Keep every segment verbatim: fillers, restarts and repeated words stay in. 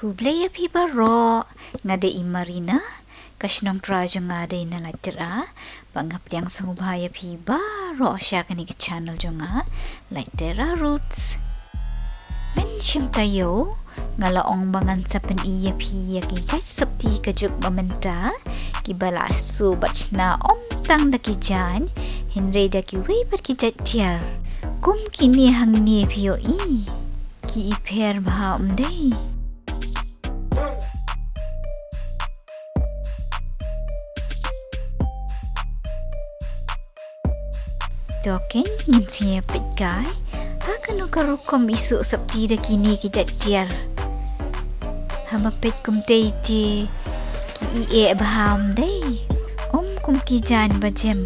Khublei ïa phi baroh, nga dei i Marina, ka shnong Trai jong nga dei na Laitera, bad nga pdiang sngewbha ïa phi baroh sha kane ka channel jong nga, Laitera Roots. Mynshem taïew, nga la ong ba ngan sa pyni ïa phi ïa ki jait sopti ka juk ba mynta, kiba la shu bad shna ym tang da ki jaiñ, hynrei da kiwei pat ki jait tiar. Kum kine hangne phi ïohi. Ki i pher bha ym dei. To keiñ ngin sa peit kai ha kano ka rukom i shu sopti da kine ki jait tiar. Haba peit kumtei te ki i eh bha ym dei. Ym kum ki jaiñ ba jem.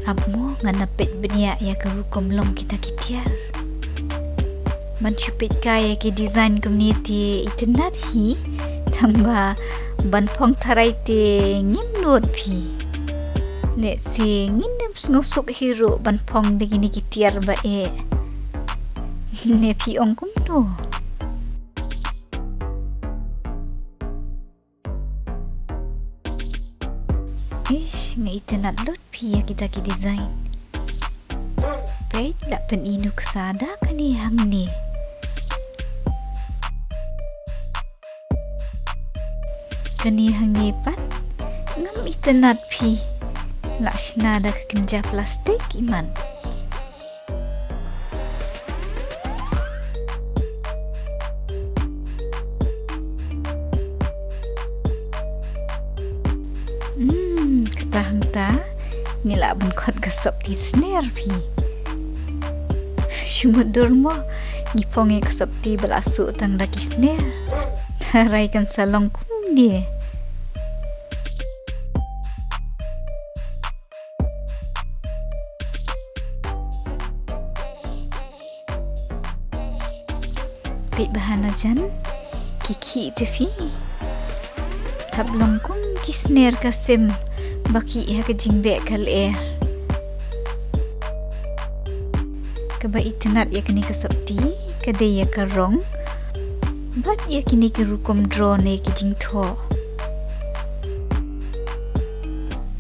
Ap mo ngan ïa peit bniah ïa ka rukom long kita ki tiar. Ban shu peit kai ïa ki design kumne te itynnad hi. Tangba ban phong tharai te ngim nud phi. Lehse ngin ym sngewsuk hi ruh ban phong da kine ki tiar ba eh. Ne phi ong kumno? Ish, nga itynnad lut phi ïa kita ki design. Peit, la pyni nuksa da kane hangne. Kane hangne pat ngam itynnad phi. La shna da ka kynja plastik imat. Hmm, kata hangta ngi lah ban khot ka sopti sner phi. Shu mutdur mo, ngi phong ïa ka sopti ba la shu tang da ki sner. Tharai kan sa long kumne. Peit bha na jan ki khih te phi. Thap long kum ki sner ka sim ba khih ha ka jingbeh ka lyer. Kaba itynnad ïa kane ka sopti ka dei ïa ka rong bad ïa kine ki rukom draw ne ki jingthoh.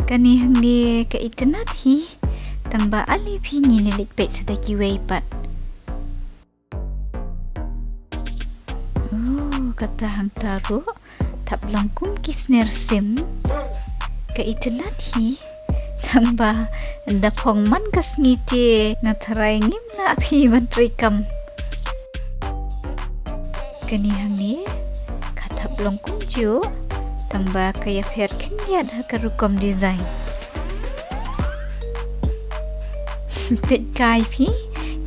Kane hangne ka itynnad hi. Tangba ale phi ngin ïa leit peit sa da kiwei pat. Oh, kata hangta ruh thap long kum ki sner sim. Ka itynnad hi. Tangba da phong man ka sngi te nga tharai ngim lah phi ban trei kam. Kane hangne ka thap long kumjuh, tangba ka ïapher khyndiat ha ka rukom design. Peit kai phi,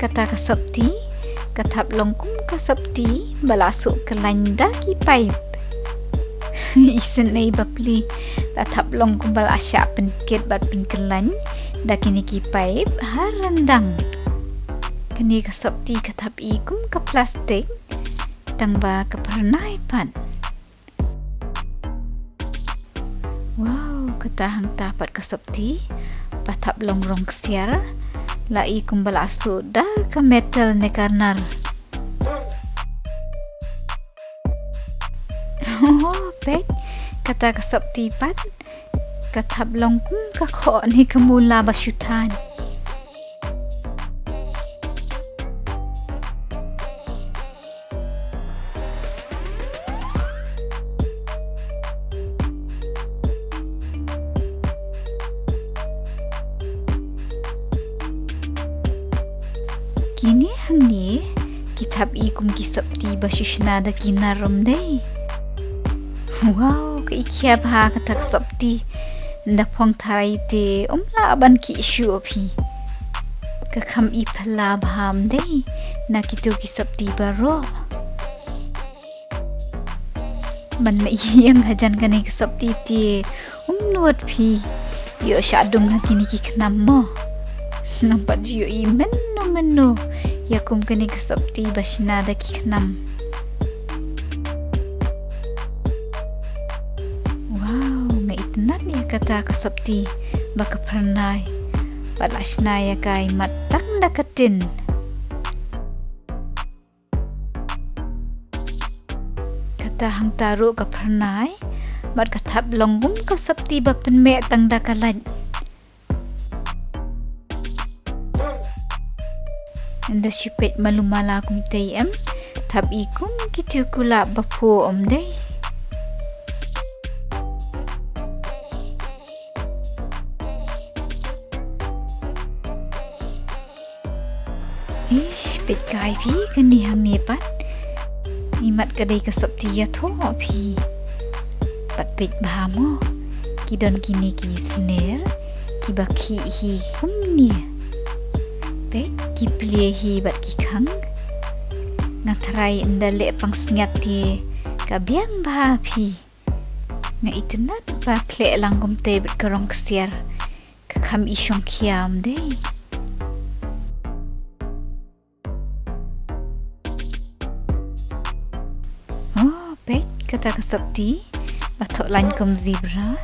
kata ka sopti ka thap long kum ka sopti ba la shu kyllaiñ da ki paip. Isynei bapli, la thap long kumba la shah pynkit bad pynkyllaiñ da kine ki paip ha ryndang. Kane ka sopti ka thap i kum ka plastik, tangba ka phyrnai pat. Wow, kata hangta pat ka sopti ba thap long rong ksiar, la i kumba la shu da ka metal ne ka nar. Oh, peit, kata ka sopti pat ka thap long kum ka khoh ne ka mula ba shu thaiñ. Kine hangne ki thap i kum ki sopti ba shu shna da ki nar ym dei. Wow, ka i khia bha kata ka sopti. Nda phong tharai te ym lah ban ki shu phi. Ka kham i phylla bha ym dei na kito ki sopti baroh. Ban ïeng hajan kane ka sopti te ym nud phi. Ïoh shah dung ha kine ki khnam mo. Nampat ïohi mynno mynno ïa kum kane ka sopti ba shna da ki khnam. Wow, nga itynnad ïa kata ka sopti ba ka phyrnai. Ba la shna ïa ka i mat tang da ka tin. Kata hangta ruh ka phyrnai, bad ka thap long kum ka sopti ba pynmeh tang da ka light. Ynda shu peit malu mala kumtei em, thap i kum kito ki kulab ba phuh ym dei. Ish, peit kai phi kane hangne pat. Imat ka dei ka sopti ïathuh phi. Pat peit bha mo. Ki don kine ki sner kiba khih hi kumne. Peit ki plie hi bad ki khang. Nga tharai ynda leh pansngiat te ka biang bha phi. Nga itynnad ba khleh lang kumtei bad ka rong ksiar. Ka kham i shongkhia ym dei. Oh, peit kata ka sopti ba thoh lain kum zebra.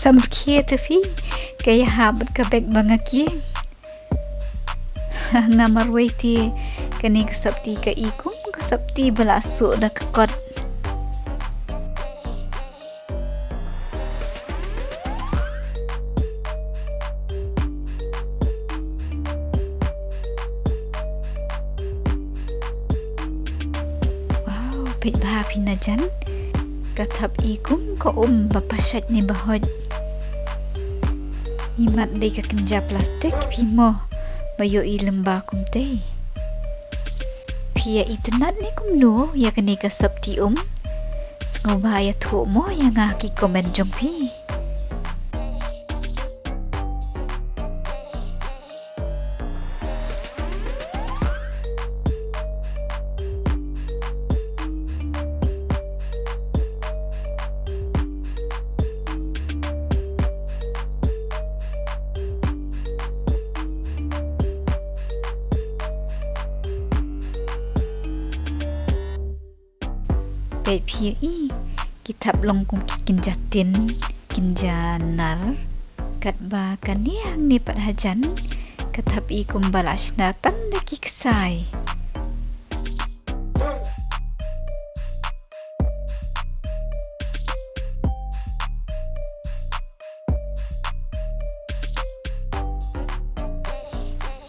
Samrkhie te phi, ka ïahap bad ka bek ba nga kieng. Namar wei te kane ka sopti ka i kum ka sopti ba la suh da ka kot. Wow, peit bha phi na jan. Ka thap i kum ka um ba pashait ne ba hoit. Imat dei ka kynja plastik phi mo ba ïohi lem ba kumtei. Phi ïa itynnad ne kumno ïa kane ka sopti um? Sngewbha ïathuh mo ïa nga ha ki comment jong phi. Peit phi ïohi, ki thap long kum ki kynja tin, kynja nar. Katba kane hangne pat hajan, ka thap i kum ba la shna tang da ki ksai.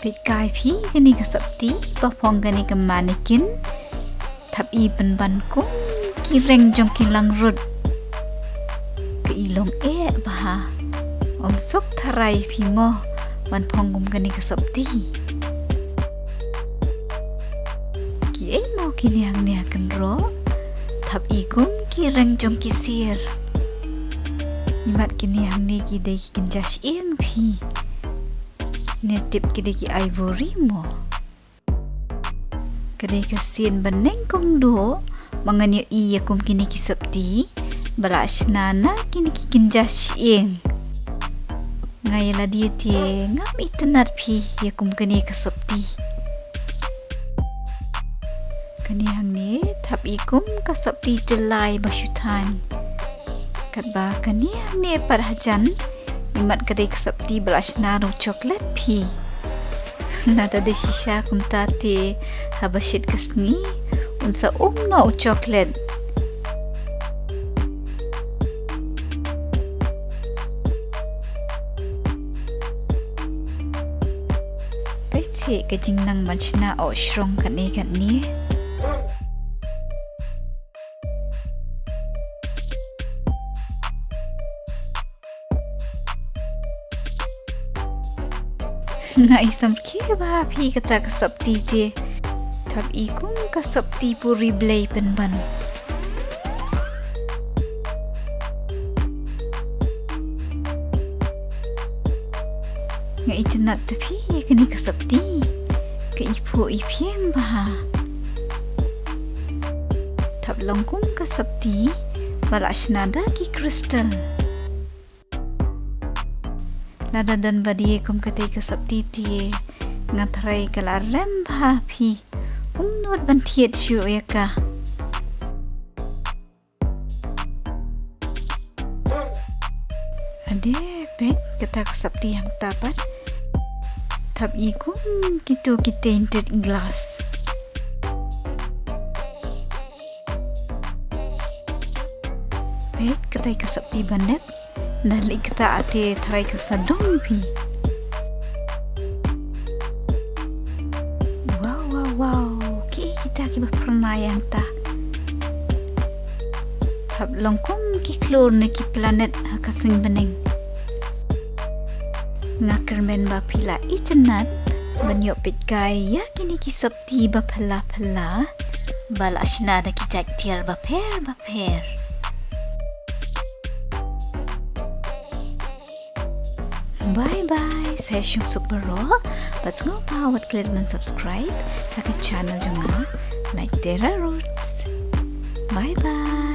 Peit kai phi kane ka sopti, ba phong kane ka mannequin. Thap i pynban kum ki reng jong ki langrut. Ka i long eh bha. Ym suk tharai phi mo ban phong kum kane ka sopti. Kiei mo kine hangne ha kynroh? Thap i kum ki reng jong ki sier. Imat kine hangne ki dei ki kynja shyieng phi. Ne tip ki dei ki ivory mo. Ka dei ka sien bneng kumduh ba ngan ïohi ïa kum kine ki sopti ba la shna na kine ki kynja shyieng. Nga ïa lade te ngam itynnad phi ïa kum kane ka sopti. Kane hangne thap i kum ka sopti tylli ba shu thaiñ. Katba kane hangne pat hajan, imat ka dei ka sopti ba la shna da u chocolate phi. Lada dei shisha kumta te haba shit ka sngi un sa um noh u chocolate. Peit seh ka jingnang ban shna oh shrong katne katne. Nga i samrkhie bha phi kata ka sopti te. Thap i kum ka sopti puri blei pynban. Nga itynnad te phi ïa kane ka sopti. Ka i phuh i phieng bha. Thap long kum ka sopti ba la shna da ki crystal. Lada don ba dei kum katei ka sopti te nga tharai ka la rem bha phi. Um nud ban thied shuh ïa ka. Ade, peit kata ka sopti hangta pat. Thap i kum kito ki tinted glass. Peit katai ka sopti ba nep. Da leh kata ate tharai ka sa dong phi. Wow, wow, wow. Ki kita kiba pyrnai ïa ta. Thap long kum ki klur ne ki planet ha ka seng bneng. Nga kyrmen ba phi la itynnad ban ïoh peit kai ïa kine ki sopti ba phylla phylla ba la shna da ki jait tiar bapher bapher. Bye bye. Sa sngewsuk baroh. Bad sngewbha wat klet ban subscribe ha ka channel jong nga, Like Terra Roots. Bye bye.